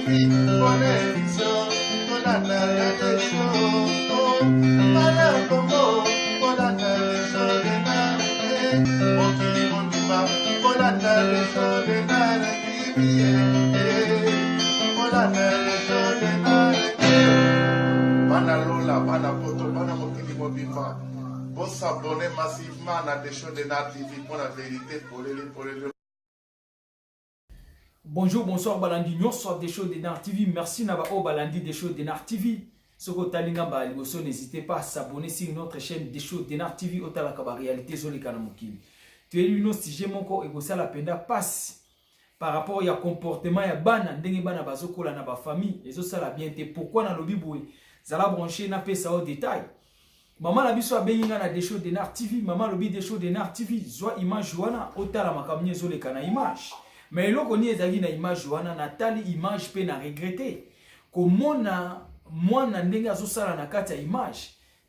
TV, bonne émission, tolanda ya Desho. Bana Congo, bolanda Desho Denard, eh. Mokili mobimba, bolanda Desho Denard TV, eh, eh. Bolanda Desho Denard, eh. Bana Lola, bana Poto, bana mokili mobimba, bo s'abonner massivement na Desho Denard TV mpo na verite polele polele. Bonjour, bonsoir balandi nyonso ya Desho Denard TV. Merci na ba oyo balandi Desho Denard TV. Soki otali nga mbala liboso, n'hésitez pas à s'abonner sur notre chaîne Desho Denard TV, otalaka ba réalité ezoleka na mokili. Toyebi bino sujet moko ekosala mpenza pasi par rapport ya comportement ya bana, ndenge bana bazokola na ba famille ezosala bien te. Pourquoi nalobi boye? Zala branché, napesa yo détail. Mama na biso abengi nga na Desho Denard TV. Mama alobi Desho Denard TV, zwa image wana otala makambo nini ezoleka na image. Mais eloko nini ezalaki na image wana? Natali image mpe na regrete komona mwana ndenge azosala na kati ya image.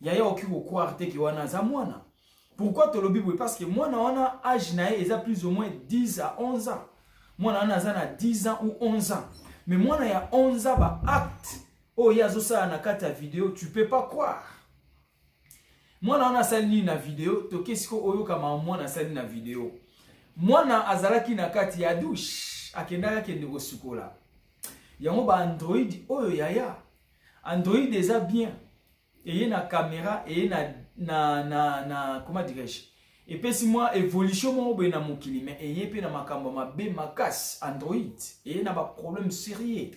Yaya, okoki kocroire te ke wana aza mwana. Pourquoi tolobi boye? Parce que mwana wana, âge na ye eza plus ou moins 10 à 11 ans. Mwana wana aza na 10 ans ou 11 ans, mais mwana ya 11 ans, ba acte oyo ye azosala na kati ya video, tu peux pas croire. Mwana wana asali nini na video? Toke siko oyokama mwana asali na video. Mwana azalaki na kati ya douche, akendaki akende kosukola yango. Ba Android oyo, yaya, Android eza bien, eye na caméra, eye na comment dirais-je, epesi mwa évolution moko boye na mokili, mais eye mpe na makambo mabe makasi. Android eye na baproblème sérieux,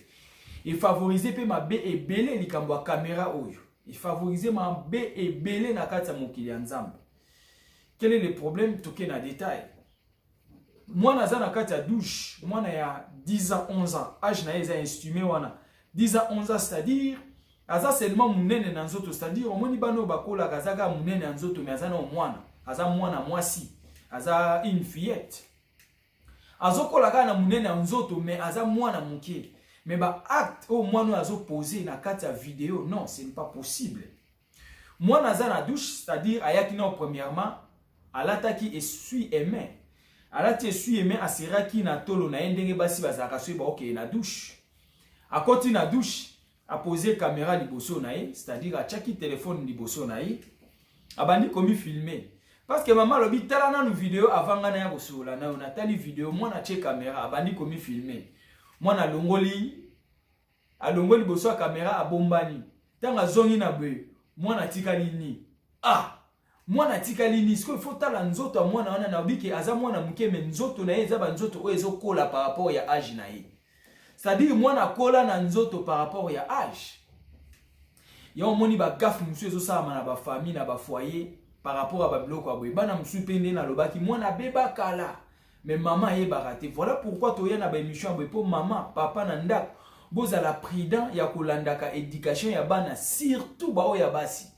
efavorise mpe mabe ebele. Likambo ya caméra oyo efavorise mabe ebele na kati ya mokili ya Nzambe. Quel est le problème? Toke na détail. Mwana aza na kati ya douche, mwana ya 10 ans, 11 ans, âge na ye eza estimé wana 10 ans, 11 ans, c'est-à-dire aza seulement monene na nzoto. C'est-à-dire omoni bana oyo bakolaka, aza kaka monene ya nzoto, mais aza na mwana, aza mwana mwasi, aza une fillette, azokola kaka na monene ya nzoto, mais aza mwana moke. Mais baacte oyo mwana oyo azopose na kati ya video, non, ce n'est pas possible. Mwana aza na douche, c'est-à-dire ayaki nao, premièrement alataki essuie-main, alati essuie-main, aseraki na tolo na ye ndenge basi bazalaka soki baokende na douche. Akoti na douche, apose caméra liboso na ye, c'est-à-dire atiaki telefone liboso na ye, abandi komifilmer. Parce que mama alobi: "Tala nanu video avant ngai naya kosolola na yo." Natali video, mwana atie caméra, abandi komifilmer. Mwana alongoli, alongoli liboso ya caméra, abombani. Ntango azongi na boye, mwana atikali ni, ah, mwana atikali ni. Sikoyo ifo tala nzoto ya mwana wana. Nayebi ke aza mwana moke, mais nzoto na ye eza banzoto oyo ezokola par rapport ya âge na ye, c'est-à-dire mwana akola na nzoto par rapport ya âge. Ya omoni bagaffes mosusu ezosalama na bafamille, na bafoyer, par rapport ya babiloko ya boye. Bana mosusu mpe, nde nalobaki, mwana abeba kala, mais mama ayebaka te. Voilà pourquoi toya na baémission ya boye, mpo mama, papa na ndako bozala prudent ya kolandaka éducation ya bana, surtout baoyo ya basi.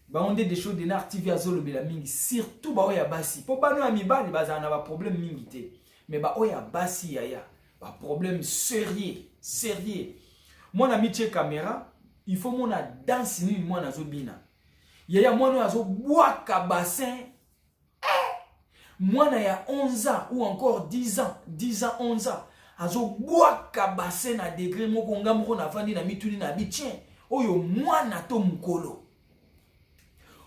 Bango nde Desho Denard TV azolobela mingi, surtout baoyo ya basi, mpo bana ya mibali bazala na baproblème mingi te, mais baoyo ya basi, yaya, baproblème sérieux sérieux. Mwana mitie caméra, il faut mona danse nini mwana azobina. Yaya, mwana oyo azobwaka bassin, mwana ya 11 ans ou encore 10 ans, 10 ans, 11 ans, azobwaka bassin na degré moko. Nga moko navandi na mituni na bi: "Tien, oyo mwana to mokolo?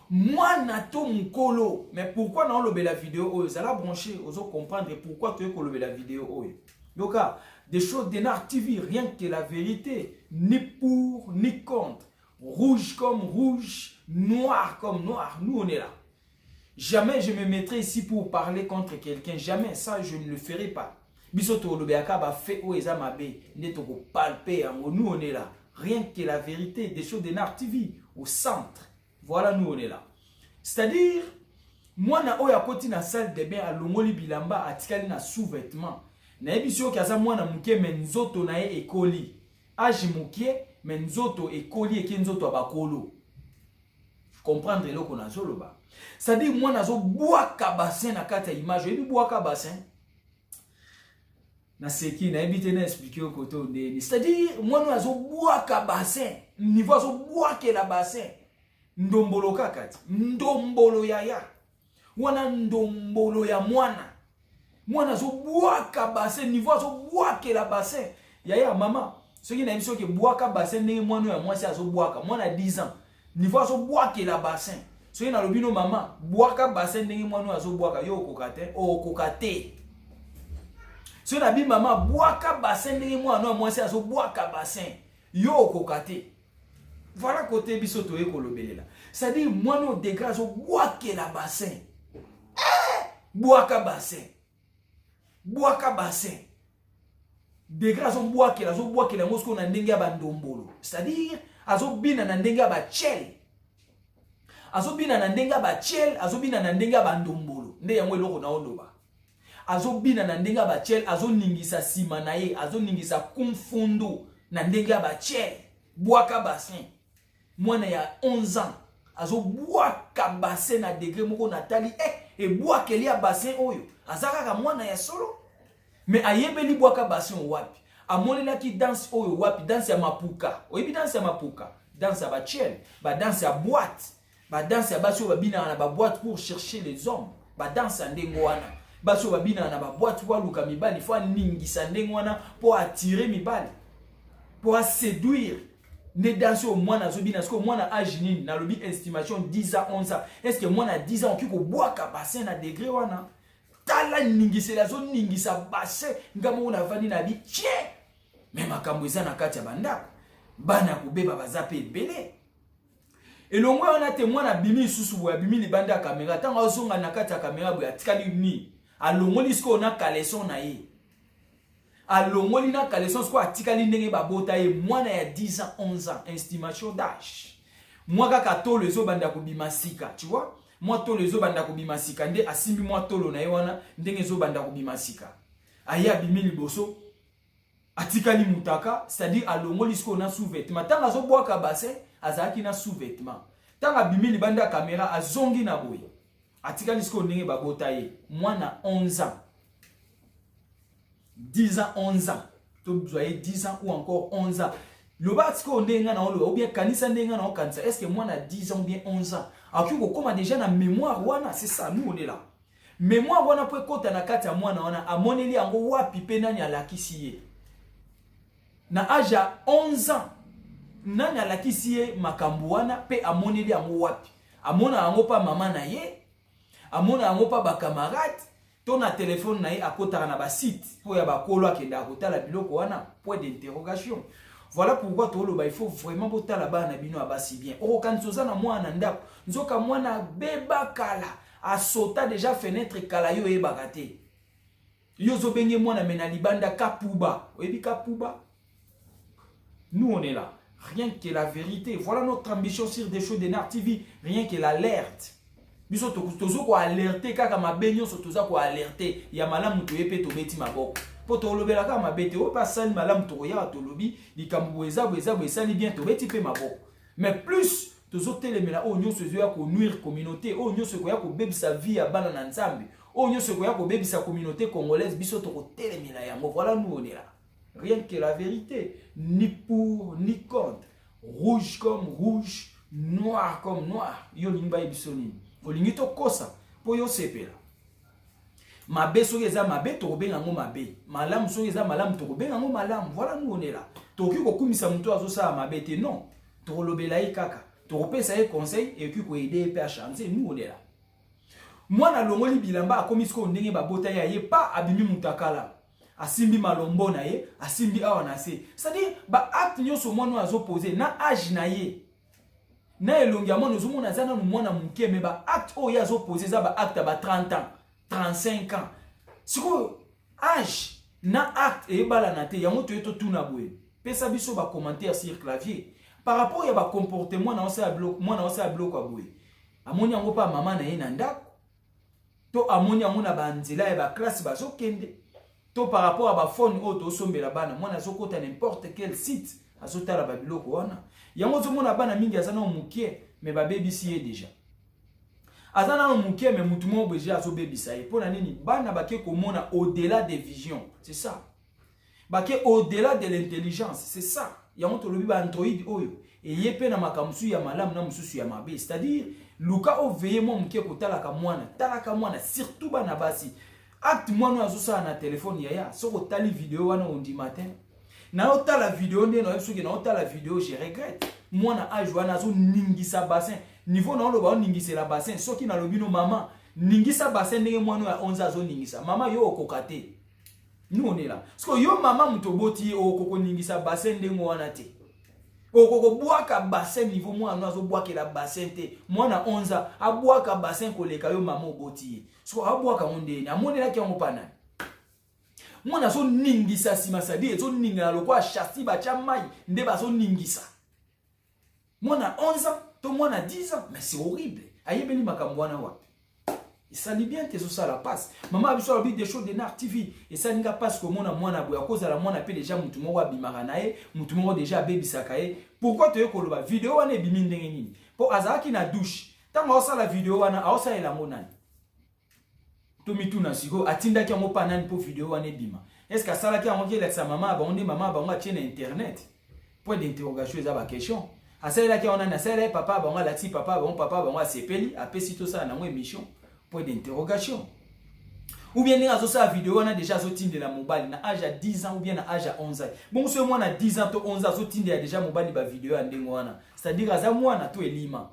Mwana to mokolo?" Mais pourquoi naolobela video oyo? Ezala branché, ozo comprendre pourquoi toye kolobela video oyo. Yoka, Desho Denard TV, rien que la vérité, ni pour ni contre, rouge comme rouge, noir comme noir, nous on est là. Jamais je me mettrai ici pour parler contre quelqu'un, jamais, ça je ne le ferai pas. Biso tolobelaka bafaits oyo eza mabe nde tokopalpe yango. Nous on est là, rien que la vérité, Desho Denard TV au centre. Voilà, nous on est là. C'est-à-dire mwana oyo akoti na salle de bain, alongoli bilamba, atikali na sous-vêtement. Nayebi soki aza mwana moke, mais nzoto na ye ekoli, âge moke, mais nzoto ekoli, eke nzoto ya bakolo. Comprendre eloko nazoloba? C'est-à-dire mwana azobwaka bassin na kati ya image. Oyebi bwaka bassin? Naseki, nayebi te na expliquer yo kote ondeni. C'est-à-dire mwana oyo azobwaka bassin, niveau azobwakela bassin, ndombolo kaka ti ndombolo, yaya, wana ndombolo ya mwana. Mwana azobwaka bassin, niveau azobwakela bassin, yaya, mama, Soki nayebi soki bwaka bassin ndenge mwana oyo ya mwasi azobwaka, mwana 10 ans, niveau azobwakela bassin. Soki nalobi no mama, bwaka bassin ndenge mwana oyo azobwaka, yo okoka te, okoka te. Soki nabi mama, bwaka bassin ndenge mwana oyo ya mwasi azobwaka bassin, yo okoka te. Voilà côté biso toye kolobelela. C'est-à-dire mwana oyo degré azobwakela bassin. Eh! Bwaka bassin. Bwaka bassin. Degré azobwakela, azobwakela yango sikoyo na ndenge ya bandombolo. C'est-à-dire azobina na ndenge ya bachele. Azobina na ndenge ya bachele, azobina na ndenge ya bandombolo. Nde yango eloko na oloba. Azobina na ndenge ya bachele, azoningisa nsima na ye, azoningisa kumfundu na ndenge ya bachele. Bwaka bassin. Mwana ya 11 ans azobwaka bassin na degré moko natali, ebwakeli ya bassin oyo. Aza kaka mwana ya solo. Mais ayebeli bwaka bassin wapi? Amonelaki danse oyo wapi? Danse ya mapuka. Oyebi danse ya mapuka? Danse ya bachele, ba danse ya boîte, ba danse ya basi oyo babinaka na ba boîte pour chercher les hommes. Ba danse ya ndenge wana. Basi oyo babinaka na ba boîte po aluka mibali, faut aningisa ndenge wana po attirer mibali, po aséduire. Nde danse oyo mwana azobina. Sikoyo mwana âge nini? Nalobi estimation 10 ans, 11 ans. Est-ce que mwana 10 ans okoki kobwaka bassin na degré wana? Tala ningiseli, azoningisa bassin. Nga moko navandi na bi tie, me makambo eza na kati ya bandako, bana ya kobeba baza mpe ebele. Elongo wana te, mwana abimi lisusu boye, abimi libanda ya kamera. Ntango azonga na kati ya kamera boye, atikali nini? Alongoli sikoyo na caleçon na ye, alongoli na caleçon. Sikoyo atikali ndenge babota ye, mwana ya 10 ans, 11 ans, estimation d'âge. Mwa kaka tolo ezobanda kobima sika, tu vois, mwa tolo ezobanda kobima sika, nde asimbi mwa tolo na ye wana ndenge ezobanda kobima sika. Aye abimi liboso, atikali mutaka, c'est-à-dire alongoli sikoyo na sous-vêtement. Ntango azobwaka bassin, azalaki na sous-vêtement. Ntango abimi libanda ya kamera, azongi na boye, atikali sikoyo ndenge babota ye. Mwana 11 ans, 10 ans, 11 ans, tozwa ye 10 ans ou encore 11 ans. Loba sikoyo ndenge nga na oloba, ou bien kanisa ndenge nga na okanisa. Est ce que mwana 10 ans ou bien 11 ans akoki kokóma déjà na mémoire wana? C'est ça, nous on est là. Mémoire wana mpo ekɔta na kati ya mwana wana, amoneli yango wapi mpe nani alakisi ye? Na âge ya 11 ans, nani alakisi ye makambo wana mpe amoneli yango wapi? Amona yango mpa mama na ye, amona yango mpa bacamarade, to na telefone na ye akotaka na basite oyo ya bakolo, akendaka kotala biloko wana? Point d'interrogation. Voilà pourquoi toloba, il faut vraiment botala bana na bino ya basi bien. Okokanisa oza na mwana na ndako, nzoka mwana abeba kala, asota déjà fenêtre kala, yo oyebaka te. Yo ozobenge mwana, me na libanda kapuba. Oyebi kapuba? Nous on est là, rien que la vérité. Voilà notre ambition sur Des Shows de Nar TV, rien que l'alerte. Biso tozo koalerte kaka mabe nyonso, toza koalerte ya malamu, toye mpe tobeti maboko mpo tolobela kaka mabe te. Oyo mpe asali malamu, tokoyaka, tolobi likambo boye eza boye, eza boye, esali bien, tobeti mpe maboko. Mais plus tozotelemela oyo nyonso ezoya konuire communauté, oyo nyonso ekoya kobebisa vie ya bana na Nzambe, oyo nyonso ekoya kobebisa communauté congolaise, biso tokotelemela yango. Voilà, nous on est là, rien que la vérité, ni pour ni contre. Rouge comme rouge, noir comme noir. Yo olingi bayebi biso nini? Olingi tokosa mpo yo osepela? Mabe soki eza mabe, tokobenga yango mabe. Malamu soki eza malamu, tokobenga yango malamu. Voilà, nous on est là. Tokoki kokumisa moto azosala mabe te, non. Tokolobela ye kaka, tokopesa ye conseil, ekoki koaider ye mpe achanger. Nous on est là. Mwana alongoli bilamba, akomi sikoyo ndenge babota ye. Aye pa abimi mutakala, asimbi malombo na ye, asimbi awa na se. C'est-à-dire baacte nyonso mwana oyo azopose na âge na ye, na elongi ya mwana ozomona aza nanu mwana moke, me baacte oyo ye azopose eza baacte ya ba 30 ans, 35 ans. Sikoyo âge na acte eyebalana te. Yango toye totuna boye: pesa biso bacommentaire sur clavier par rapport ya bacomportement na osala biloko. Mwana osala biloko ya boye, amoni yango mpa mama na ye na ndako, to amoni yango na banzela ya baclasse bazokende, to par rapport ya baphone oyo tosombela bana, mwana azokota n'importe quel site, azotala babiloko wana. Yango ozomona bana mingi aza nano moke, me babebisi ye déjà. Aza nano moke, me mutu moko boye azobebisa ye. Mpo na nini? Bana bake komona au-delà des visions, c'est ça. Bake au-delà de l'intelligence, c'est ça. Yango tolobi baandroid oyo eye mpe na makambo mosusu ya malamu na mosusu ya mabe. C'est-à-dire luka oveye mwa moke kotalaka mwana, talaka mwana, surtout bana basi. Acte mwana oyo azosala na telefone, yaya, soki otali video wana, ondima te. Naotala video nde nayebi soki naotala video, je regrette. Mwana age wana azoningisa bassin, niveau naoloba oningisela bassin. Soki nalobi no mama ningisa bassin ndenge mwana oyo ya 11 azoningisa, mama yo okoka te. Nous, on est là. Parce que yo mama moto oboti ye, okoki koningisa bassin ndenge wana te, okoki kobwaka bassin niveau mwana no azobwakela bassin te. Mwana 11 abwaka bassin koleka yo mama oboti ye. Siko abwaka yango ndeni? Amonelaki yango mpa nani? Mwana azoningisa nsima, c'est-à-dire ezoningana lokola châssis batya mai nde bazoningisa. Mwana 11 ans to mwana 10 ans, mais c'est horrible. Ayebeli makambo wana wapi? Esali bien te, ezosala mpasi. Mama biso alobi Desho Denar TV, esali nga mpasi komona mwana boye. Akozala mwana mpe déjà mutu moko abimaka na ye, mutu moko déjà abebisaka ye. Pourquoi toye koloba video wana ebimi ndenge nini? Mpo azalaki na douche ntango aosala video wana, aosalela yango nani? To mituna sikoyo, atindaki yango mpa nani mpo video wana ebima? Est ce que asalaki yango ki elakisa mama ya bango nde mama ya bango atie na internet? Point d'interrogation. Eza baquestion. Asalelaki yango nani? Asalelaki papa ya bango, alakisi papa ya bango, papa ya bango asepeli, apesi tosala nango émission? Point d'interrogation. Ou bien ndenge azosala video wana, déjà azotindela mobali na age ya 10 ans ou bien na age ya 11 ans. Bongo soki mwana 10 ans to 11 ans azotindela déjà mobali bavideo ya ndenge wana, c'est-à-dire aza mwana to elima?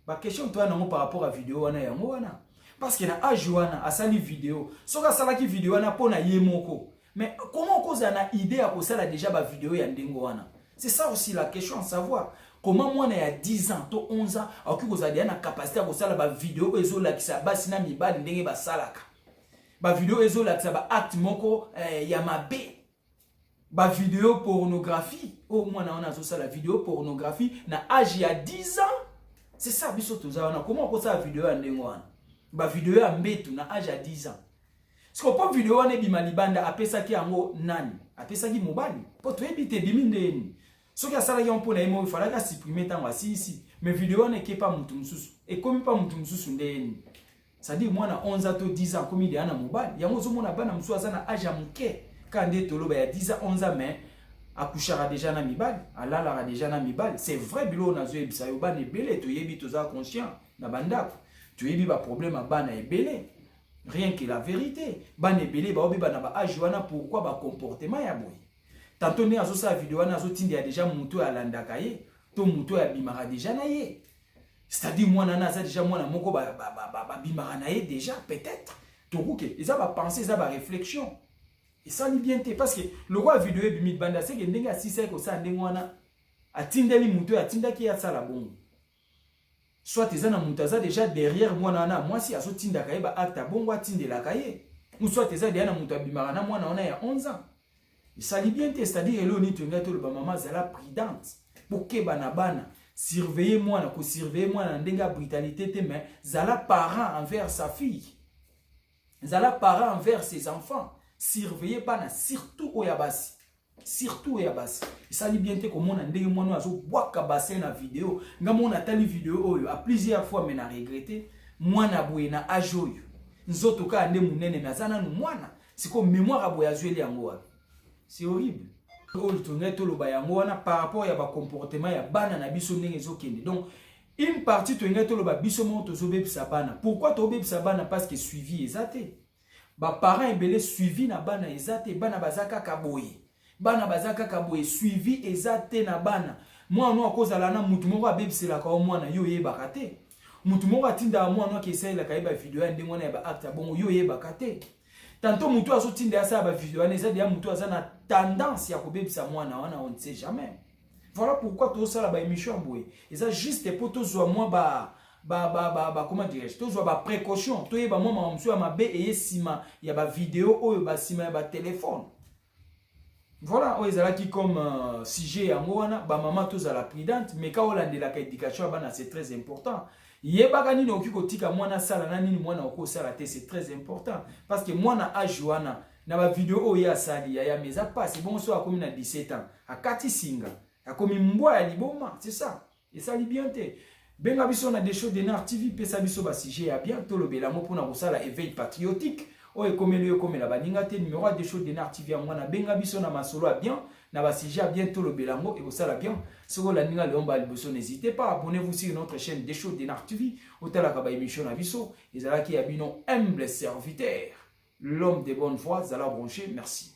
Baquestion toya nango par rapport à video wana, yango wana. Parce que na age wana asali video, soki asalaki video wana mpo na ye moko, mais comment okozala na idée ya kosala déjà bavideo ya ndenge wana? C'est ça aussi la question à savoir: comment mwana ya 10 ans to 11 ans akoki kozala deya na capacité ya kosala bavideo oyo ezolakisa basi na mibali ndenge basalaka, bavideo oyo ezolakisa baacte moko ya mabe, bavideo pornographie oyo mwana wana azosala, video pornographie na age ya 10 ans? C'est ça biso toza wana. Comment okosala video ya ndenge wana, bavideo ya mbetu na age ya 10 ans? Siko mpo video wana ebima libanda, apesaki yango nani? Apesaki mobali? Mpo toyebi te ebimi ndeni. Soki asalaki yango mpo na ye moko, efalaki asupprime ntango asilisi. Mais video wana ekepa motu mosusu, ekomi mpa motu mosusu ndeni? C'est-à-dire mwana 11 ans to 10 ans akomi deya na mobali. Yango ozomona bana mosusu aza na age ya moke kaka nde toloba ya 10 ans, 11 ans, mais akushaka déjà na mibali, alalaka déjà na mibali. C'est vrai, biloko nazoyebisa yo, bana ebele toyebi, toza conscient na bandako, toyebi baproblème ya bana ebele. Rien que la vérité, bana ebele baobeba na baage wana. Pourquoi bacomportement ya boye? Tantôt ndenge azosala video wana, azotindela déjà motu oyo alandaka ye to motu oyo abimaka déjà na ye. C'est-à-dire mwana wana aza déjà mwana moko babimaka na ye déjà peut-être. Tokuke eza bapensée, eza baréflexion. Esali bien te, parce que lokola video ebimi libanda, seke ndenge asisaki kosala ndenge wana, atindeli motu oyo atindaki ye asala bongo. Soit eza na moto aza déjà derrière mwana wana mwasi, azotindaka ye baacte ya bongo, atindelaka ye, ou soit eza deya na moto abimaka na mwana wana ya 11 ans. Esali bien te. C'est-à-dire eloko nini tolingai toloba? Mama, azala prudente, bokeba na bana, surveiller mwana. Kosurveiller mwana na ndenge ya brutalité te, mais zala parent envers sa fille, zala parent envers ses enfants, surveiller bana, surtout oyo ya basi, surtout oyo ya basi. Esali bien te komona ndenge mwana oyo azobwaka bassin na video. Nga moko natali video oyo a plusieurs fois, mais na regrette. Mwana boye na age oyo, nzoto kaka nde monene, mais aza nanu mwana. Sikoyo mémoire ya boye azweli yango wapi? C'est horrible. Oyo tongai toloba yango wana par rapport ya bacomportement ya bana na biso ndenge ezokende. Donc une partie tolingai toloba, biso moko tozobebisa bana. Pourquoi tozobebisa bana? Parce que suivi eza te. Baparent ebele, suivi na bana eza te. Bana baza kaka boye, bana baza kaka boye, suivi eza te na bana. Mwana no akozala na mutu moko abebiselaka yo mwana, yo oyebaka te. Mutu moko atindaka mwana ake esalelaka ye bavideo ya ndenge wana ya baacte ya bongo, yo oyebaka te. Tantôt mutu azotinda asala bavideo wana, eza deya mutu aza na tendance ya kobebisa mwana wana. On ne sait jamais. Voilà pourquoi tozosala baémission ya boye. Eza juste mpo tozwa mwa ba comment dirais-je, tozwa baprécaution, toyeba mwa makambo mosusu ya mabe eye nsima ya bavideo oyo, basima ya batelefone. Voilà oyo ezalaki comme sujet yango wana. Bamama, tozala prudente, mais ka olandelaka éducation ya bana, c'est très important. Yebaka nini okoki kotika mwana asala na nini mwana okoki kosala te. C'est très important, parce que mwana age wana na bavideo oyo ye asali, yaya, mais eza pasi. Bongo so akomi na 17 ans, akati singa, akomi mbwa ya liboma. C'est ça, esali bien te. Benga biso na Desho Denar TV, pesa biso basujet ya bien, tolobela yango mpona kosala éveil patriotique. Oyo ekomeli oyo ekomela baninga te. Numéro ya Desho Denar TV yango wana. Benga biso na masolo ya bien, na basujet ya bien, tolobela yango, ekosala bien. Soki olandi nga leomba ya liboso, n'hésitez pas, abonnez-vous sur notre chaîne Desho Denar TV, otalaka baémission na biso. Ezalaki ya bino humble serviteur, l'homme de bonne foi. Zala branché, merci.